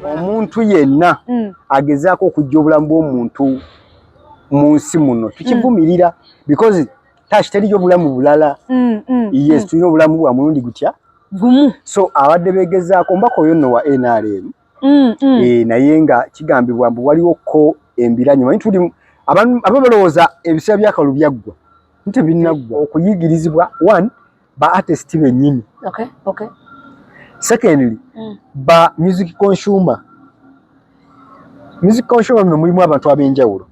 Omuntu yenna agezaako okujja obulamu bw'omuntu mu nsi muno tukivumirira because tash teriyo obulamu bulala. Yes, tulina obulamu bwa mulundi gutya? Gumu. So abadde begezaako mbaka oyo nno wa NRM. Naye nga kigambibwa mbu waliwo ko embiranyo manyi tuli aba balowooza ebiseera by'akalulu byaggwa, nti tebinnaggwa. Okuyigirizibwa one, ba artist bennyini. Secondly, ba music consumer. Music consumer muno mulimu abantu ab'enjawulo.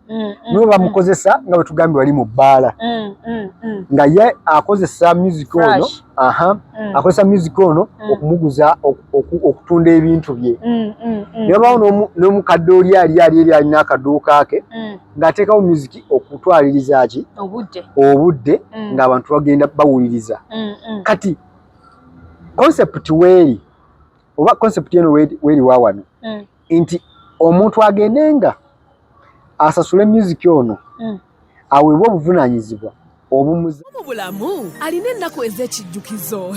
Nibo bamukozesa nga bwe tugambye wali mu bbaala nga ye akozesa music ono. Fresh. Aha. Akozesa music ono okumuguza, okutunda ebintu bye. Ne wabaawo n'omukadde oli ali eri alina akaduuka ke ng'ateekawo music okutwaliriza ki? Obudde. Obudde ng'abantu bagenda bawuliriza. Kati concept weeri oba concept eno weeri wa wano nti omuntu agende nga asasule music ono aweebwe obuvunaanyizibwa obumuza. Mu bulamu alina ennaku ez'ekijjukizo.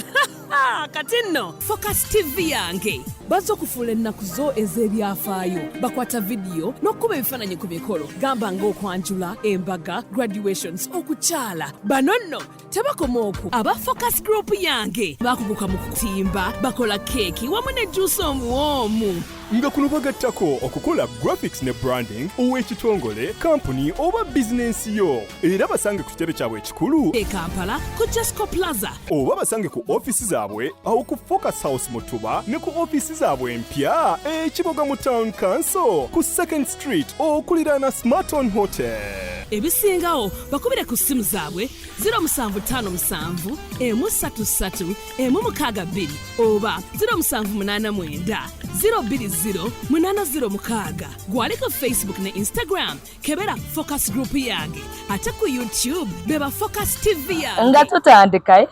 Kati nno Focus TV yange bazze okufuula ennaku zo ez'ebyafaayo. Bakwata vidiyo n'okukuba ebifaananyi ku mikolo, gamba ng'okwanjula, embaga, graduations, okukyala. Bano nno tebakoma okwo. Aba Focus Group yange bakuguka mu kutimba, bakola keeki wamu ne juusi omuwoomu. Nga kuno bagattako okukola graphics ne branding ow'ekitongole, kampuni oba bizinensi yo. Era basange ku kitebe kyabwe ekikulu e Kampala ku Jesco Plaza, oba basange ku ofiisi zaabwe awo ku Focus House mu Tuba, ne ku ofiisi zaabwe empya e Kiboga mu Town Council ku Second Street okuliraana Smarton Hotel. Ebisingawo bakubire ku ssimu zaabwe 0757 133 162 oba 0789 020 806. Gwali ku Facebook ne Instagram, kebera Focus Group yange, ate ku YouTube beba Focus TV yange. Nga tutandika,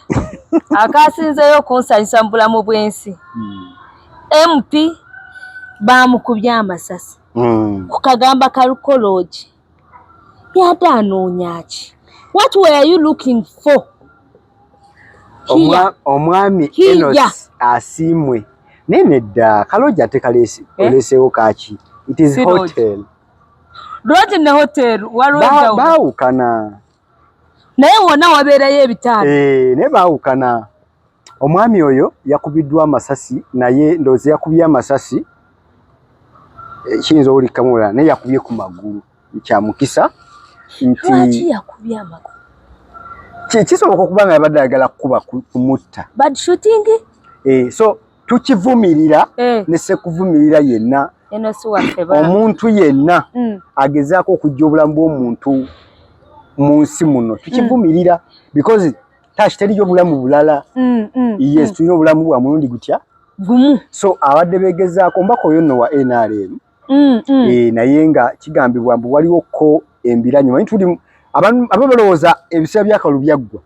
akasinzeyo okunsanyusa mu bulamu bw'ensi, MP bamukubye amasasi ku kagamba ka lodge. Yadde anoonya ki? What were you looking for? Omwami Here. Enos Asiimwe, naye nedda, ka lodge ate kalesi Eh? oleseewo kaki? It is Si lodge. hotel. Lodge ne hotel waliwo enjawulo. Baawukana. Naye wonna wabeerayo ebitanda. Eh, naye baawukana. Omwami oyo yakubiddwa amasasi, naye ndowooza yakubye amasasi, kiyinza owulikamu olala, naye yakubye ku magulu. Kya mukisa nti Lwaki yakubye amagulu? Kisoboka okuba nga yabadde ayagala kukuba kumutta. Bad shooting. Eh, so tukivumirira ne sekuvumirira yenna. Eno si waffe ba. Omuntu yenna agezaako okujja obulamu bw'omuntu mu nsi muno tukivumirira because tash teriyo obulamu bulala. Yes, tulina obulamu bwa mulundi gutya? Gumu. So abadde begezaako mbaka oyo nno wa NRM. Naye nga kigambibwa mbu waliwo ko embiranyo manyi tuli aba balowooza ebiseera by'akalulu byaggwa,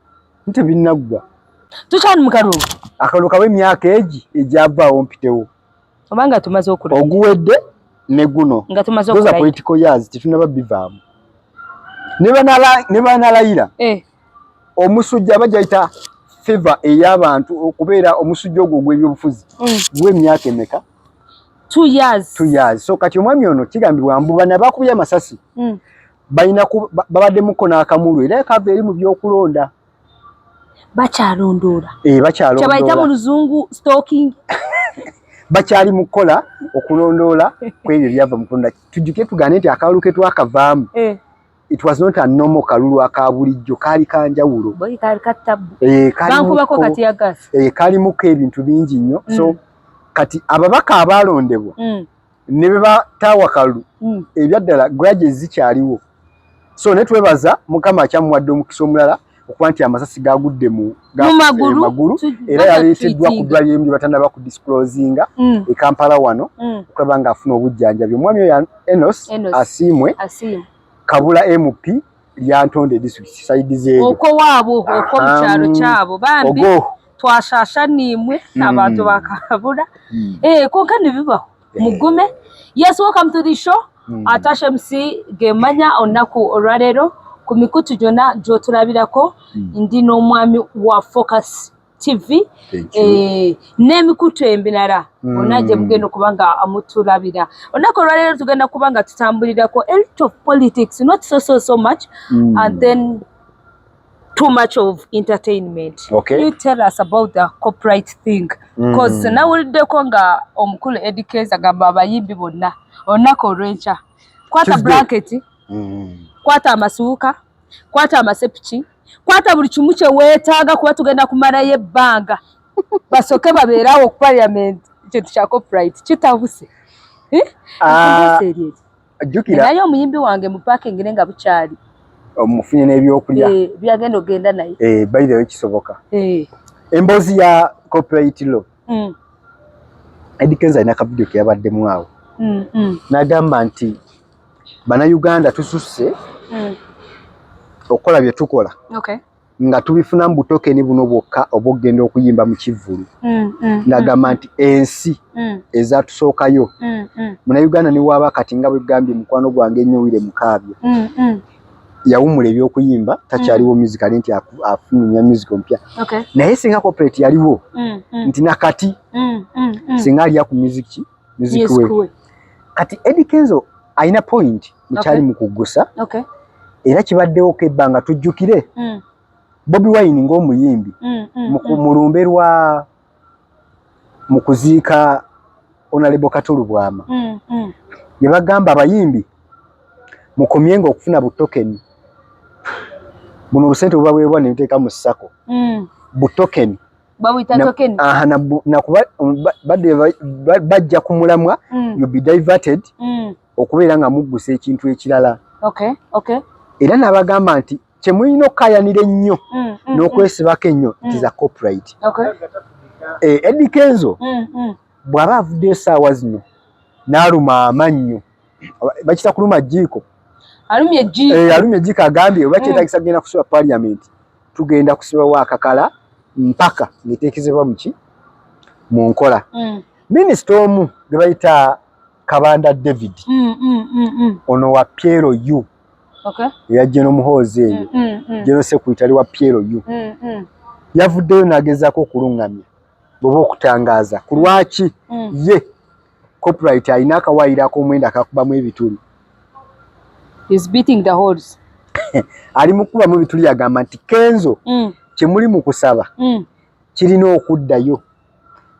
nti tebinnaggwa. Tukyali mu kalulu. Akalulu kawa emyaka egi egyavaawo mpitewo. Oba nga tumaze okulayira. Oguwedde ne guno. Nga tumaze Those are okulayira. political years, tetunnaba bivaamu. Ne banalayira omusujja bajayita fever ey'abantu okubeera omusujja ogwo ogw'ebyobufuzi gw'emyaka emeka? 2 years. 2 years. So kati omwami ono kigambibwa mbu bano abakubye amasasi balina babaddemuko n'akamulu era kava eri mu by'okulonda. Bakyalondoola. Eh, bakyalondoola. Kyebayita mu luzungu stalking. Bakyali mu kukola okulondoola kw'ebyo ebyava mu kulonda. Tujjuke tugaane nti akalulu ke twakavaamu, it was not a normal kalulu aka bulijjo, kaali ka njawulo. Boyi kaali ka tabbu. Eh, kaalimuko Bankubako kati ya gas. Eh, kaalimuko ebintu bingi nnyo. So kati ababaka abaalondebwa ne bwe bataawa kalulu, ebyaddala grudges zikyaliwo. So ne twebaza Mukama akyamuwadde omukisa omulala okuba nti amasasi gagudde mu Mu magulu, magulu era baga yaleeteddwa ku treating. ddwaliro erimu lye batannaba ku disclosinga e Kampala wano okulaba ng'afuna obujjanjabi. Omwami oyo Enos Enos. Asiimwe, Asiimwe. Kabula MP, Lyantonde district, side zeeyo. Okwo waabo, okwo mu kyalo kyabo bambi. Ogo. Twashasha nimwe abantu bakabula. Konka nibibaho. Mugume. Yes, welcome to the show. Atash MC gemanya olunaku olwaleero ku mikutu gyonna gy'otulabirako, ndi n'omwami wa Focus TV n'emikutu emirala bonna gye mugenda okuba nga mutulabira. Olunaku olwaleero tugenda kuba nga tutambulirako a lot of politics, not so so so much, and then too much of entertainment. You tell us about the copyright thing, because nawuliddeko nga omukulu Eddy Kenzo agamba abayimbi bonna olunaku olw'enkya kwata Tuesday. Blanket, kwata amasuuka, kwata amasepiki, kwata buli kimu kye weetaaga, kuba tugenda kumalayo ebbanga basooke babeerawo ku parliament. Ekintu kya copyright kitabuse. Eh? Ah, Enteesa eri eti. Jjukira Naye omuyimbi wange mu parking nga bukyali omufunye n'ebyokulya. Eh, byagenda ogenda naye. Eh, by the way, kisoboka. Emboozi ya copyright law, Eddy Kenzo alina akavidiyo ke yabaddemu awo n'agamba nti Bannayuganda tususse okukola bye tukola nga tubifuna mu butokeni buno bwokka oba okugenda okuyimba mu kivvulu, n'agamba nti ensi ezatusookayo, Munnayuganda ne waaba kati nga bwe gambye mukwano gwange ennyo Wire Mukaabya, yawummula ebyokuyimba, takyaliwo musical nti afulumya music omupya, naye singa copyright yaliwo nti nakati singa alya ku music ki music Music we. We. Kati Eddy Kenzo alina point mukyali mu kuggusa, era kibaddewoko ebbanga. Tujjukire Bobi Wine ng'omuyimbi mu lumbe lwa mu kuziika Honorable Kato Lubwama, ne bagamba abayimbi mukomyenga okufuna butokeni buno, obusente bubaweebwa ne buteeka mu SACCO, butokeni. Babuyita token. Aha, nakuba badde bajja ku mulamwa, you be diverted okubeera nga muggusa ekintu ekirala. Era n'abagamba nti kye mulina okukaayanira ennyo n'okwesibako ennyo, it is a copyright. Eddy Kenzo bw'aba avuddeyo essaawa zino n'aluma amannyo, bakita kuluma jjiiko. Alumye ejjiiko. Eh, alumye ejjiiko, agambye oba kyetagisa kugenda kusiba parliament, tugenda kusibawo akakala mpaka ng'eteekezebwa muki mu nkola. Minisita omu gwe bayita Kabanda David, ono wa PLU eya General Muhoozi eyo, General Secretary wa PLU, yavuddeyo n'agezaako okuluŋŋamya oba okutangaaza ku lwaki ye copyright alina akawaayiro ak'omwenda akakubamu ebituli. He's beating the holes. Ali mu kukubamu ebituli, agamba nti Kenzo, kye muli mu kusaba kirina okuddayo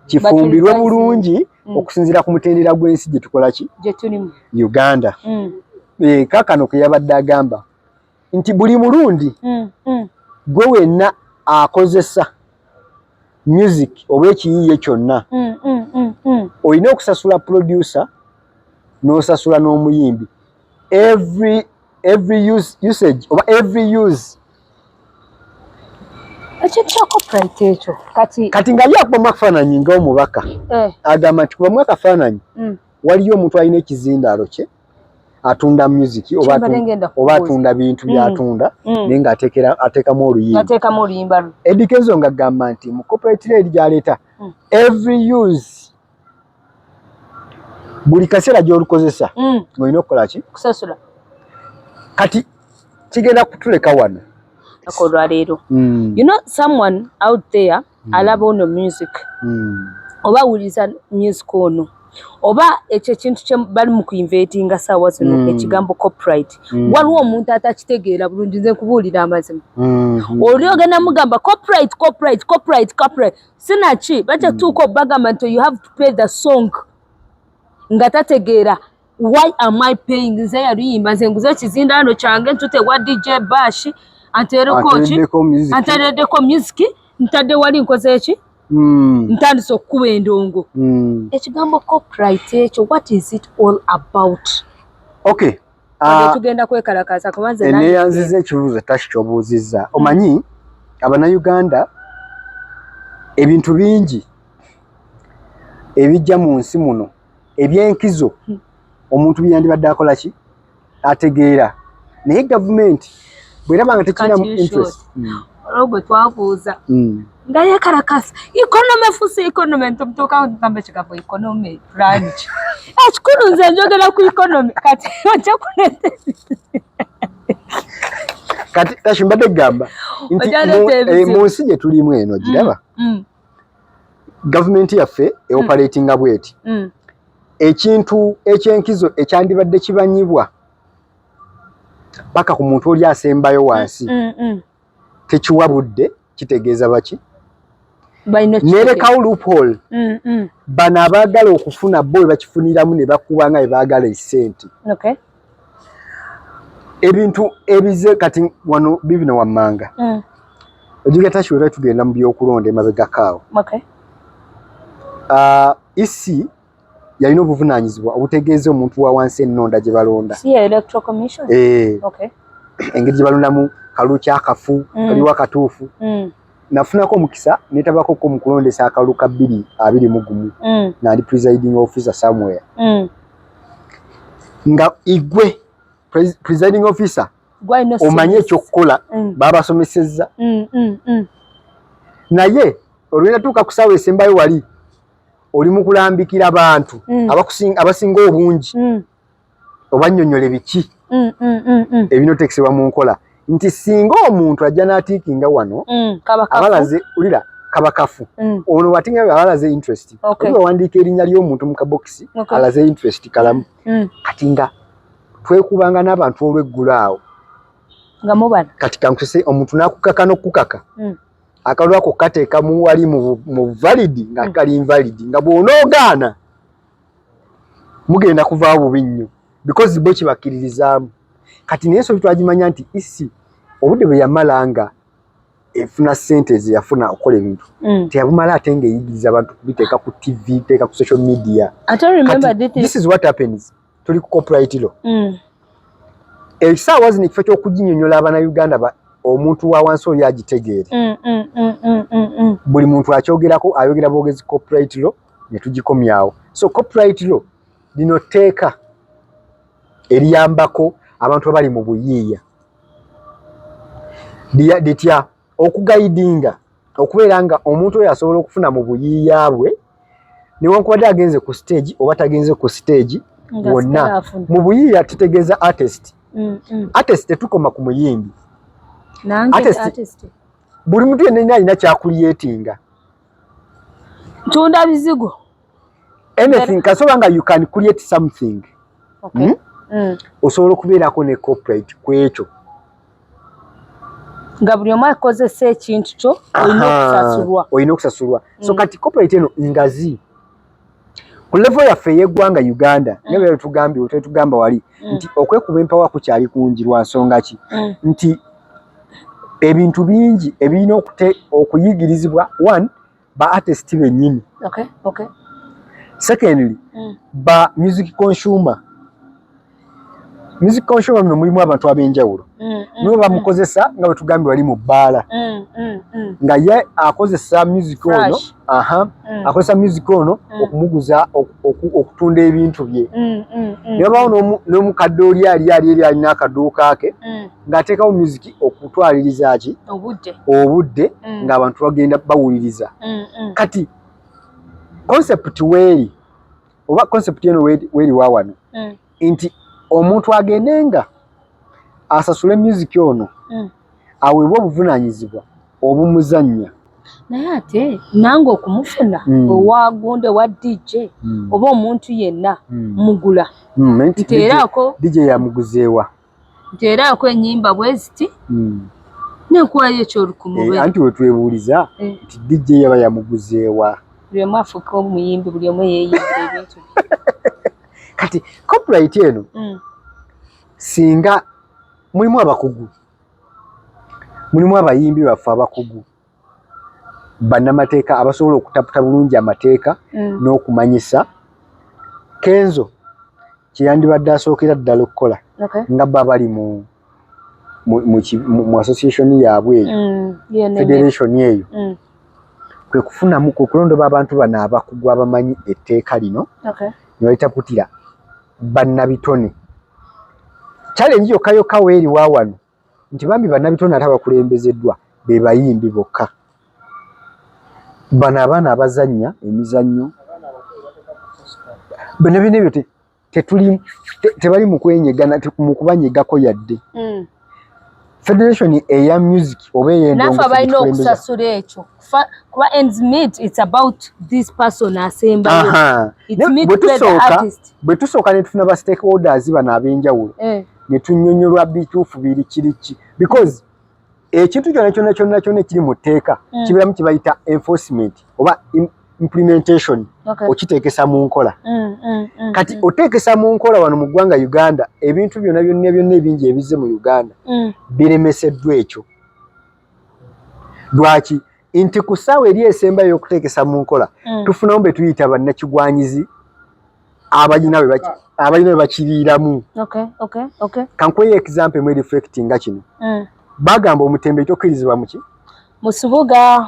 kifumbirwe Bakiriza. bulungi okusinziira ku mutendera gw'ensi gye tukola ki Gye tulimu. Uganda. Kaakano ke yabadde agamba nti buli mulundi gwe wenna akozesa music oba ekiyiiye kyonna, olina okusasula producer n'osasula n'omuyimbi every usage oba every use. Ekintu kya copyright ekyo kati. Kati nga ye akubamu akafaananyi ng'omubaka, agamba nti kubamu akafaananyi, waliyo omuntu alina ekizindaalo kye atunda music oba Kyembadde ngenda oba kubuuza. atunda bintu by'atunda, naye ng'ateekera ateekamu oluyimba. Ateekamu oluyimba lwe. Eddy Kenzo ng'agamba nti mu copyright rate gy'aleeta, every use, buli kaseera gy'olukozesa, ng'olina okukola ki? Kusasula. Kati kigenda kutuleka wano. Ako olwaleero, you know someone out there alaba ono music oba awuliriza music ono oba ekyo ekintu kye bali mu kuinventinga saawa zino, ekigambo copyright, waliwo omuntu atakitegeera bulungi. Nze nkubuulira amazima, oli ogenda mugamba copyright, copyright, copyright, copyright, sinaki bajja tuuka obagamba nti you have to pay the song, nga tategeera why am I paying. Nze yaluyimba, nze nguze ekizindaano kyange, ntute wa DJ Bash anteereko ki, Anteereddeko music. Anteereddeko music, ntadde wali, nkoze eki, ntandise okukuba endongo. Ekigambo copyright ekyo, what is it all about? Okay. Wadde Ah, tugenda kwekalakaasa kuba nze nange- Neeyanziza ekibuuzo Tashi ky'obuuzizza. Omanyi Abannayuganda ebintu bingi ebijja mu nsi muno ebyenkizo omuntu byandibadde akola ki ategeera, naye gavumenti bweraba nga tekirina Cut you interest. Olwo gwe twabuuza nga yekalakasa economy efuuse economy, ntutuuka ngamba ekigambo economy branch ekikulu, nze njogera ku economy, kati ojja kuleeta Kati Tashi, mbadde gamba nti Ojja leeta ebizibu. mu nsi gye tulimu eno giraba. Gavumenti yaffe eoperatinga bweti. Ekintu ekyenkizo ekyandibadde kibanyibwa paka ku muntu oli asembayo wansi tekiwa budde, kitegeeza baki nerekawo loophole. Bano abaagala okufuna bo we bakifuniramu ne bakuba nga bwe baagala esente. Ebintu ebize kati wano bibino wammanga. Ojjukira Tashi we twali tugenda mu byokulonda emabegako awo. EC yalina obuvunaanyizibwa obutegeeza omuntu wa wansi ennonda gye balonda. Si ye Electoral Commission? Eh. Okay. Engeri gye balondamu kalulu kyakafu, kaliwo akatuufu. Nafunako omukisa netabako ko mu kulondesa akalulu ka 2021 nga ndi presiding officer somewhere. Nga igwe presiding officer Gwalina omanye ekyokukola, babasomesezza. Naye olwenda tuuka ku ssaawa esembayo wali oli mu kulambikira bantu abasinga obungi obannyonnyole biki ebinotekesebwa mu nkola, nti singa omuntu ajja n'atiikinga wano abalaze ulira kabakafu ono watinga abalaze interest, oli wawandiika erinnya ly'omuntu mu kabokisi alaze interest kalamu. Kati nga twekubanga n'abantu olw'eggulo awo nga mubala. Kati kankusese omuntu n'akukaka n'okukaka akalulu ako kateeka mu wali mu valid nga kali invalid, nga bw'onoogaana mugenda kuvaawo bubi nnyo because bo kibakkiririzaamu. Kati naye ensobi twagimanya nti EC obudde bwe yamala nga efuna ssente ze yafuna okukola ebintu teyabumala, ate ng'eyigiriza abantu kubiteeka ku TV, teeka ku social media. Ate remember Kati, this this is what happens, tuli ku copyright law. Essaawa zino ekifo ky'okuginyonnyola Abannayuganda omuntu wa wansi oli agitegeere, buli muntu akyogerako ayogera bwogezi copyright law ne tugikomyawo. So copyright law lino tteeka eriyambako abantu abali mu buyiiya. Litya okuguidinga okubeera nga omuntu oyo asobola okufuna mu buyiiya bwe newankubadde agenze ku stage oba tagenze ku stage Nga wonna. asigala afuna. Mu buyiiya tutegeeza artist. Artist tetukoma ku muyimbi. Nange Artist. artist. Buli muntu yenna alina kyakucreatinga. Ntunda bizigo. Anything kasoba nga you can create something. Osobola okubeerako ne copyright ku ekyo. Nga buli omu akozesa ekintu kyo olina okusasulwa. Olina okusasulwa. So kati copyright eno ngazi ku level yaffe ey'eggwanga Uganda, nga bwe tugambye, tetugamba wali nti okwekuba empawa kukyali kungi. Lwa nsonga ki? Nti ebintu bingi ebirina okuyigirizibwa, one, ba artist bennyini. Secondly, ba music consumer. Music consumer muno mulimu abantu ab'enjawulo. Nibo bamukozesa nga bwe tugambye wali mu bbaala, nga ye akozesa music ono. Fresh. Aha. Akozesa music ono okumuguza, okutunda ebintu bye. Ne wabaawo n'omukadde oli ali eri alina akaduuka ke ng'ateekawo music okutwaliriza ki? Obudde. Obudde, ng'abantu bagenda bawuliriza. Kati concept weeri oba concept eno weeri wa wano nti omuntu agende nga asasule music ono, aweebwe obuvunaanyizibwa obumuzannya. Naye ate nange okumufuna owa gundi owa DJ oba omuntu yenna mugula. Nti Nteeraako. DJ yamuguzeewa? Nteeraako ennyimba bwe ziti nenkuwayo ekyolukumu. Eh, anti we twebuuliza nti DJ yaba yamuguzeewa? Buli omu afuuka omuyimbi, buli omu yeeyimbira ebintu bye. Kati copyright eno, singa mulimu abakugu, mulimu abayimbi baffe abakugu, bannamateeka abasobola okutaputa bulungi amateeka n'okumanyisa Kenzo kyeyandibadde asookera ddala okukola nga bo abali mu association yaabwe eyo, federation eyo, kwe kufunamu, kwe kulondoba abantu bano abakugu abamanyi etteeka lino ne balitaputira bannabitone. Challenge yokka yokka weeri wa wano nti bambi bannabitone ate abakulembezeddwa be bayimbi bokka. Bano abaana abazannya emizannyo bino bino ebyo tetuli tebali mu kwenyegana, mu kubanyegako yadde. Federation eya music oba ey'endongo Naffe abalina okusasula ekyo, kuba ends meet, it's about this person asembayo. Bwe tusooka ne tufuna ba stakeholders bano ab'enjawulo, ne tunnyonnyolwa bituufu biri kiri ki, because ekintu kyonna kyonna kyonna kyonna ekiri mu tteeka kibeeramu kibayita enforcement oba implementation, okiteekesa mu nkola. Kati oteekesa mu nkola wano mu ggwanga Uganda, ebintu byonna byonna byonna ebingi ebizze mu Uganda biremeseddwa ekyo. Lwaki? Nti ku ssaawa eri esembayo y'okuteekesa mu nkola, tufunamu be tuyita bannakigwanyizi abalina bwe bakiriiramu. Kankuweyo example emu reflecting kino. Bagamba omutembe tokkirizibwa muki? Mu kibuga.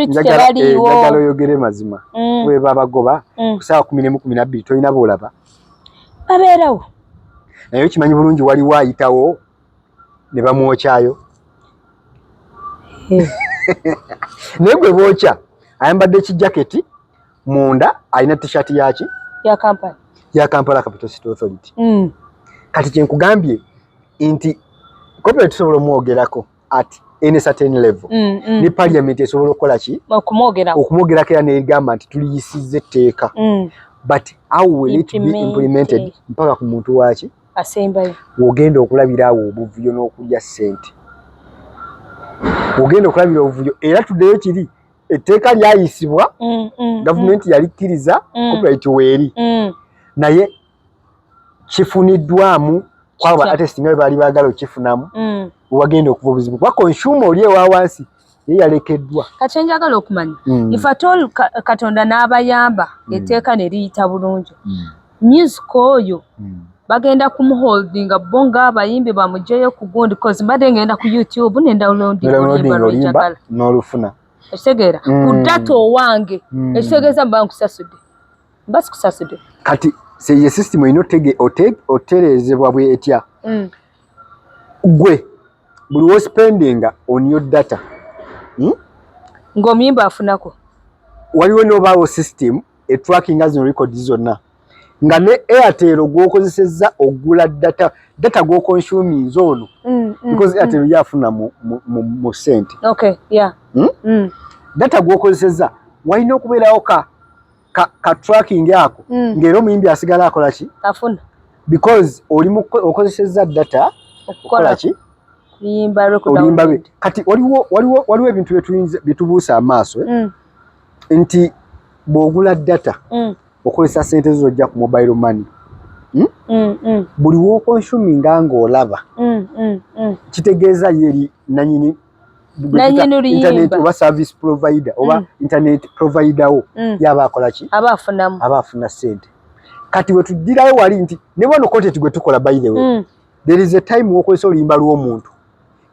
Njagala oyogere mazima. Bwe babagoba ku ssaawa 11 12 tolina bw'olaba. Babeerawo. Naye okimanyi bulungi waliwo ayitawo ne bamwokyayo. Naye gwe bookya ayambadde ekijaketi munda alina t-shirt yaki? Ya Kampala. Ya Kampala Capital City Authority. Kati kye nkugambye nti copyright tusobola omwogerako at any certain level. Ne parliament esobola okukola ki? Okumwogerako. Okumwogerako era negamba nti tuliyisizza etteeka. But how will it be implemented mpaka ku muntu waki? Asembayo. Wogenda okulabira awo obuvuyo n'okulya ssente. Wogenda okulabira obuvuyo era tuddeyo kiri etteeka lyayisibwa, gavumenti yalikkiriza, copyright weeri. Naye kifuniddwamu kwaba artist nga bwe baali baagala okifunamu, wagenda okuva obuzibu kuba consumer oli ewa wansi ye yalekeddwa. Kati njagala okumanya, if at all Katonda n'abayamba etteeka ne liyita bulungi, music oyo bagenda kumuholdinga bo ng'abayimbi bamuggyeyo ku gundi? 'Cause mbadde ngenda ku YouTube ne downloadinga oluyimba lwenjagala n'olufuna. Ekitegeera ku data owange, ekitegeeza mba nkusasudde, mba sikusasudde. Kati ye system erina otereezebwa bwe etya? Gwe buli wospendinga on your data, Ng'omuyimba afunako. Waliwo n'obaawo system etrackinga zino records zonna, nga ne Airtel gw'okozesezza ogula data, data gw'oconsuminze ono, because Airtel yafuna mu ssente. Data gw'okozesezza walina okubeerawo ka tracking ako, ng'era omuyimbi asigala akola ki? Afuna. Because oli okozesezza data okukola ki? Oluyimba. Kati waliwo ebintu byetubuusa amaaso, nti bw'ogula data okozesa sente zo ojja ku mobile money, Buli w'oconsuminga ng'olaba, kitegeeza yeri nanyini internet oba service provider oba internet provider wo, yaba akola ki? Aba afunamu. Aba afuna sente. Kati we tuddirayo wali nti ne wano content gwe tukola, by the way, there is a time wokozesa oluyimba lw'omuntu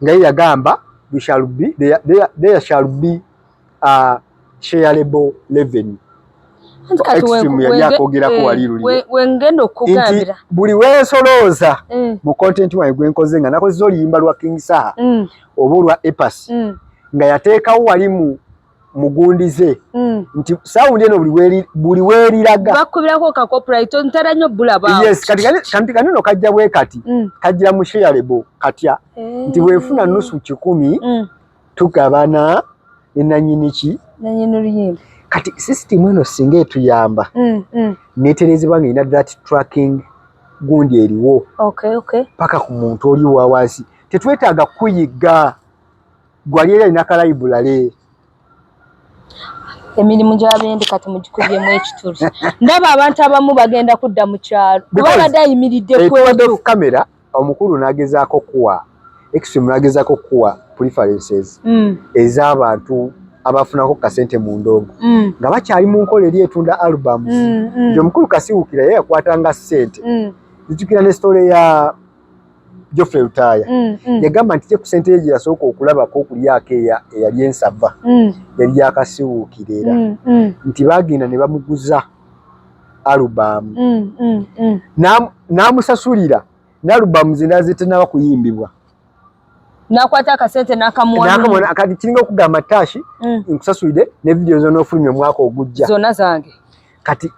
nga ye yagamba we shall be there, there shall be shareable revenue. Extreme yali akogerako wali luli. Wengenda okugambira buli weesolooza mu content wange gwe nkoze nga nakozesa oluyimba lwa King Saha oba olwa Epas, nga yateekawo wali mu mugundize nti sound eno buli weeriraga bakubirako ka copyright, ntera nnyo bulaba. Yes, kati kanino kajja bwe kati, kajjira mu shareable katya, nti bwefuna nusu 100, tugabana ne nannyini ki? Nannyini luyimba. Kati system eno singa etuyamba neterezebwa nga erina that tracking gundi eriwo paka ku muntu oli wa wansi, tetwetaaga kuyiga gwali eri alina ka library. Emirimu gy'abendi kati mugikubyemu ekituli. Ndaba abantu abamu bagenda kudda mu kyalo kuba badde ayimiridde ku kamera omukulu n'agezaako kuwa extreme, n'agezaako kuwa preferences ez'abantu abafunako kasente mu ndongo nga bakyali mu nkola eri etunda albums. Nti omukulu Kasiwukira ye yakwatanga ssente. Zijjukira ne story ya Geoffrey Lutaaya, yagamba nti ye ku ssente ye gye yasooka okulabako okulyako eyali ensava yali yakasiwuukira, era nti baagenda ne bamuguza album, n'amusasulira n'album zina zitenaba kuyimbibwa. Nakwata akasente n'akamuwa. Kati kiringa okugamba, "Tashi, nkusasulidde ne video zonna ofulumya omwaka ogujja zonna zange." Kati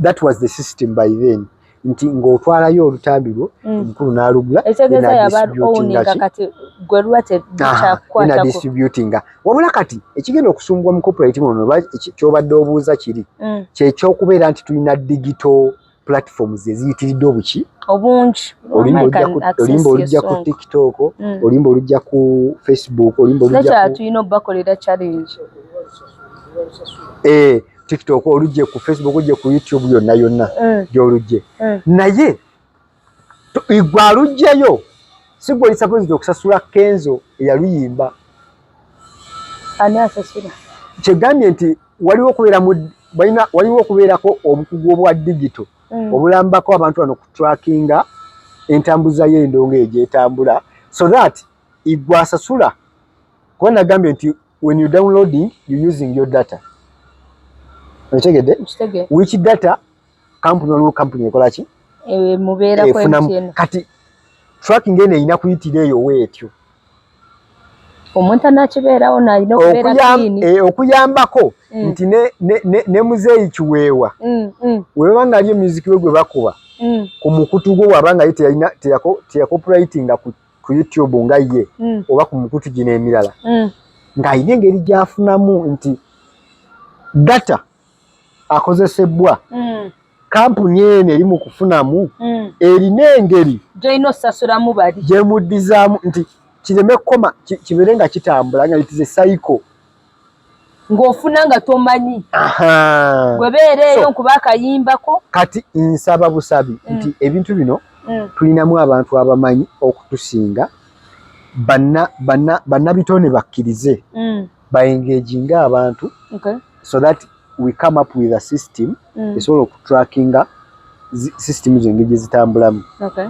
that was the system by then. Nti ng'otwalayo olutambi lwo, omukulu n'alugula. Ekitegeeza yaba owninga kati gwe luba tekyakukwatako. Distributinga. Wabula kati ekigenda okusumbwa mu copyright muno oba kyobadde obuuza kiri kyekyokubeera nti tulina digital platforms eziyitiridde obuki? Obungi. Oluyimba olujja ku TikTok, oluyimba olujja ku Facebook, oluyimba olujja Nekyala tulina obbakolera challenge. TikTok, olujje ku Facebook, olujje ku YouTube, yonna yonna gy'olujje. Naye gwe alugjeyo si gwe oli supposed okusasula Kenzo eyaluyimba. Ani asasula? Kyegambye nti waliwo okubeera mu balina, waliwo okubeerako obukugu obwa digital obulambako abantu bano kutrackinga entambuza y'endongo eyo gyetambula, so that igwe asasula, kuba nagambye nti when you downloading, you using your data, okitegedde? Nkitegeera. Which data company, waliwo company ekola ki? Mubeerako Efunamu. MTN. Kati tracking eno erina kuyitira eyo weetyo. Omuntu anakibeerawo nalina okubeera clean. Okuyambako nti ne muzeeyi Kiweewa webaba nga aliyo music we gwe bakuba ku mukutu gwo, waba nga ye teyacopyrightinga ku YouTube nga ye oba ku mukutu gino emirala, ng'alina engeri gy'afunamu nti data akozesebwa kampuni eno eri mu kufunamu, erina engeri gyolina osasulamu bali. Gyemuddizaamu nti kireme kukoma, kibeere nga kitambula, nga it is a cycle. Ng'ofuna nga tomanyi. Aha. Gwe beera eyo So- nkuba akayimbako. Kati nsaba busabi nti ebintu bino tulinamu abantu abamanyi okutusinga, bannabitone bakkirize baengaginga abantu so that we come up with a system esobola okutrackinga system zo engeri gye zitambulamu,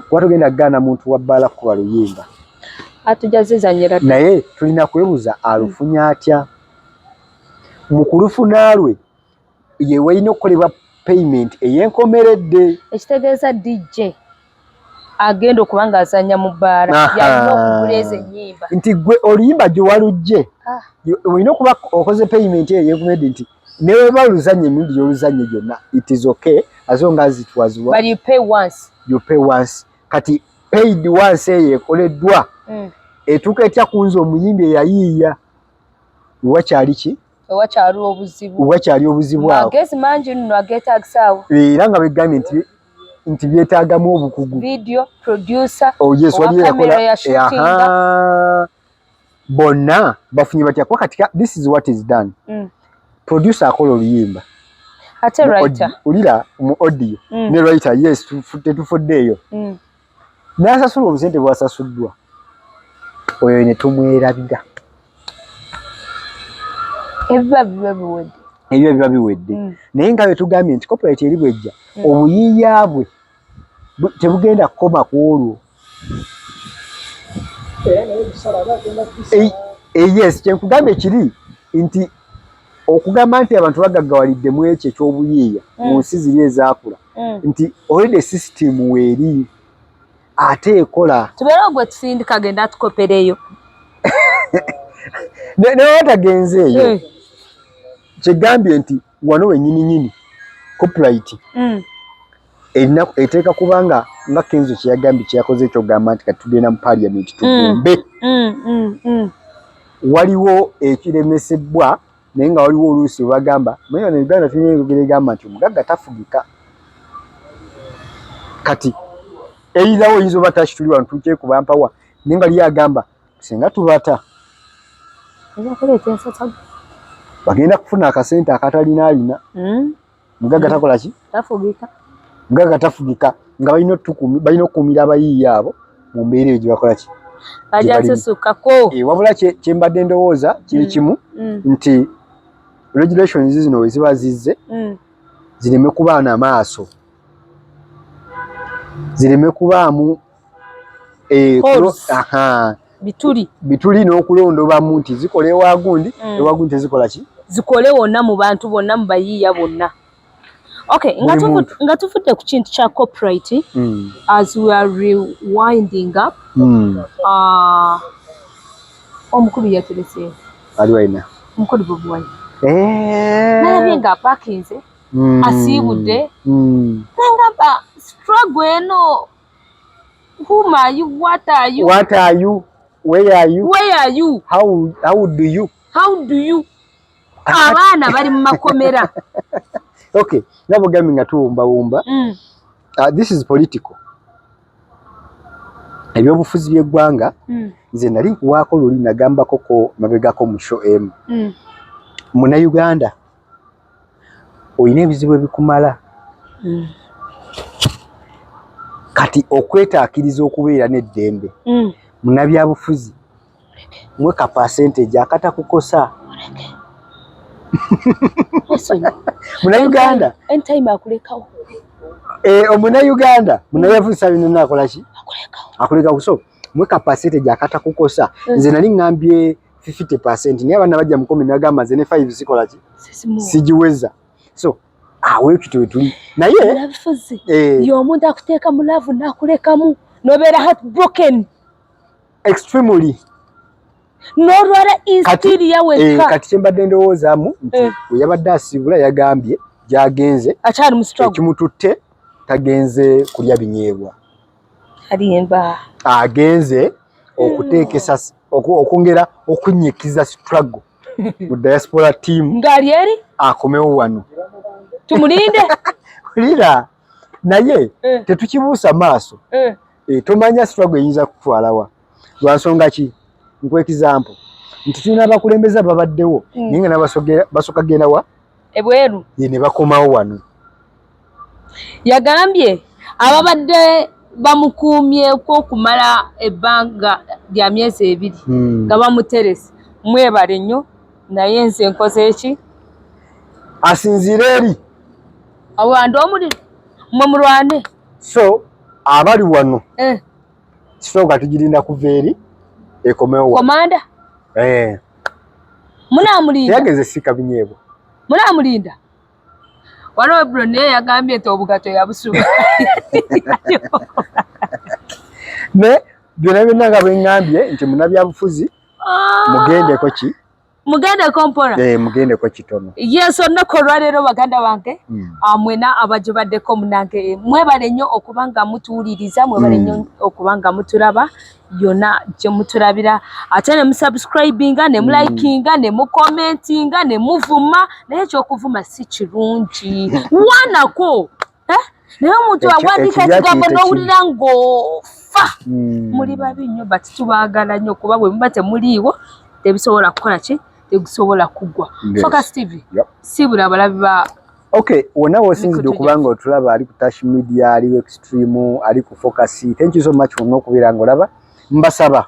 kuba togenda kugaana muntu wa bbaala kuba luyimba. Atujja zizanyira. Naye tulina kwebuuza alufunye atya. Mu kulufuna lwe ye walina okukolebwa payment ey'enkomeredde. Ekitegeeza DJ agenda okuba ng'azanya mu bbaala yalina okugula ezo ennyimba. Nti gwe oluyimba gye walujje, olina okuba okoze payment eyo ey'enkomeredde, nti neweba oluzannya emirundi gy'oluzannya gyonna, it is okay as long as it was But you pay once. You pay once. Kati paid once eyo ekoleddwa, etuuka etya ku nze omuyimbi eyayiiya? Wakyali ki? Ewakyali obuzibu. Wakyali obuzibu awo. Magezi mangi nno ageetagisa awo. Era nga begambye nti byetaagamu obukugu. Video producer, Oh yes, owa waliyo kamera yakola ya shootinga. Aha. Bonna bafunye batya? Kuba kati this is what is done. Producer akola oluyimba Ate mu writer. audio, ulira mu audio ne writer, yes, tetufuddeeyo. N'asasula obusente bwasasuddwa oyo ne tumwerabira. Ebiba biba biwedde. Ebyo biba biwedde. Naye nga bwe tugambye nti copyright eri bwejja, obuyiiya bwe tebugenda kukoma ku olwo. Yes, kyenkugambye kiri nti okugamba nti abantu bagaggawalidde mu ekyo ekyobuyiiya mu nsi ziri ezaakula, nti already system weeri ate ekola. Tubeerewo gwe tusindika genda atukopereyo. Ne watagenze eyo, kyegambye nti wano wennyini nyini copyright erina eteeka kubanga nga Kenzo kyeyagambye kyeyakoze ekyogamba nti kati tugenda mu parliament tugumbe. Waliwo ekiremesebwa, naye nga waliwo oluusi webagamba, naye wano Uganda tulina enjogera egamba nti omugagga tafugika. Kati eyirawo oyinza oba takituli wano tukyekuba mpawa, naye nga liyo agamba singa tubata Ojja kuleeta ensasage. Bagenda kufuna akasente akatalina alina. Mugagga takola ki? Tafugika. Mugagga tafugika, nga balina balina okukuumira abayiiya abo mu mbeera eyo gye bakola ki? Bajja Gye balimu. susukako. Wabula kye mbadde ndowooza kiri kimu, nti regulations zino we ziba zizze zireme kuba na maaso, zireme kubaamu Holes. Aha. Bituli. Bituli n'okulondobamu nti zikola ewagundi, ewagundi tezikola ki? Zikole wonna mu bantu bonna, mu bayiiya bonna. Okay, Buli muntu. Nga tuvudde ku kintu kya copyright, as we are rewinding up, omukulu yatuleseewo. Ali walina Omukulu Bobi Wine. Nalabye nga apaakinze. Asiibudde. Nangamba struggle eno, whom are you, what are you? What are you, where are you? Where are you? How do you? How do you? Abaana bali mu makomera. Okay, nabo gambi nga tuwumbawumba. This is political, ebyobufuzi by'eggwanga. Nze nali nkuwaako luli, nagambako ko mabegako mu show emu, Munnayuganda olina ebizibu ebikumala. Kati okwetaakiriza okubeera n'eddembe, munnabyabufuzi mweka percentage akatakukosa. Wesonyi. Munnayuganda Anytime akulekawo. Eh, omunnayuganda, munnabyabufuzi sabina akola ki? Akulekawo. Akuleka. So mweka percentage akatakukosa. Nze nali ŋŋambye 50%, naye abaana bajja mukomi nagamba nze ne 5 sikola ki? Sisimuwa. Sigiweza. So awo ekyo tuli naye. Munabifuzi y'omuntu akuteeka mu love n'akulekamu n'obeera heartbroken. Extremely. N'olwala instiria wekka. Kati kyembadde ndowoozaamu nti bwe yabadde asiibula yagambye gy'agenze akyali mu struggle. Ekimututte tagenze kulya binyeebwa. Alimba. Agenze okuteekesa okwongera okunyikiza struggle mu diaspora team. Ng'ali eri. Akomewo wano. Tumulinde. Lira naye tetukibuusa maaso. Tomanya struggle eyinza kutwalawa. Lwa nsonga ki? Nkuwa example nti tulina abakulembeze ababaddewo, naye nga basooka genda wa? Ebweru. Ye ne bakomawo wano. Yagambye ababadde bamukuumyeko okumala ebbanga lya myezi 2 nga bamuterese, mwebale nnyo, naye nze nkoze eki? Asinziire eri. Awanda omuliro, mwe mulwane. So abali wano, kisooka tugirinda kuva eri ekomewo wano. Komanda. Munaamulinda. Teyagenze sika binyeebwa. Munaamulinda. Waliwo bro naye yagambye nti obugato yabusuba. Ne byonna byonna nga bwe ŋŋambye nti munnabyabufuzi mugendeko ki? Mugendeko mpola. Mugendeko kitono. Yes, olunaku olwaleero baganda bange, mwena abagibaddeko munange, mwebale nnyo okuba nga mutuwuliriza, mwebale nnyo okuba nga mutulaba yonna gye mutulabira, ate ne musubscribinga, ne mulikinga, ne mucommentinga, ne muvuma. Naye ekyokuvuma si kirungi wanako, eh? Naye omuntu awandiika ekyo ekigambo byakiyita. N'owulira ng'ofa. Muli babi nnyo, but tubaagala nnyo, kuba bwe muba temuliiwo tebisobola kukola ki, tegusobola kuggwa. Focus TV. Siibula abalabi ba Okay, wonna wosinzidde mikutu. okuba nga otulaba, ali ku Tash Media, ali ku Extreme, ali ku Focus, thank you so much wonna okubeera nga olaba. Mbasaba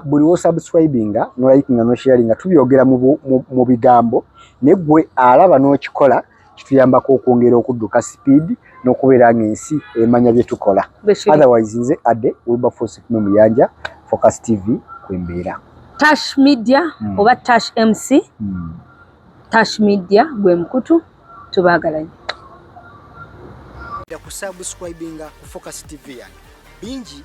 buli wosubscribinga, nolikinga, nosharinga, tubyogera mu bigambo, naye gwe alaba n'okikola kituyambako okwongera okudduka speed n'okubeera ng'ensi emanya bye tukola. Bwekiri. Otherwise nze Ade Wilberforce Kume Muyanja, Focus TV kwembeera. Tash Media oba Tash MC. Tash Media gwe mukutu, tubaagala nnyo. Kusubscribinga ku Focus TV yange bingi.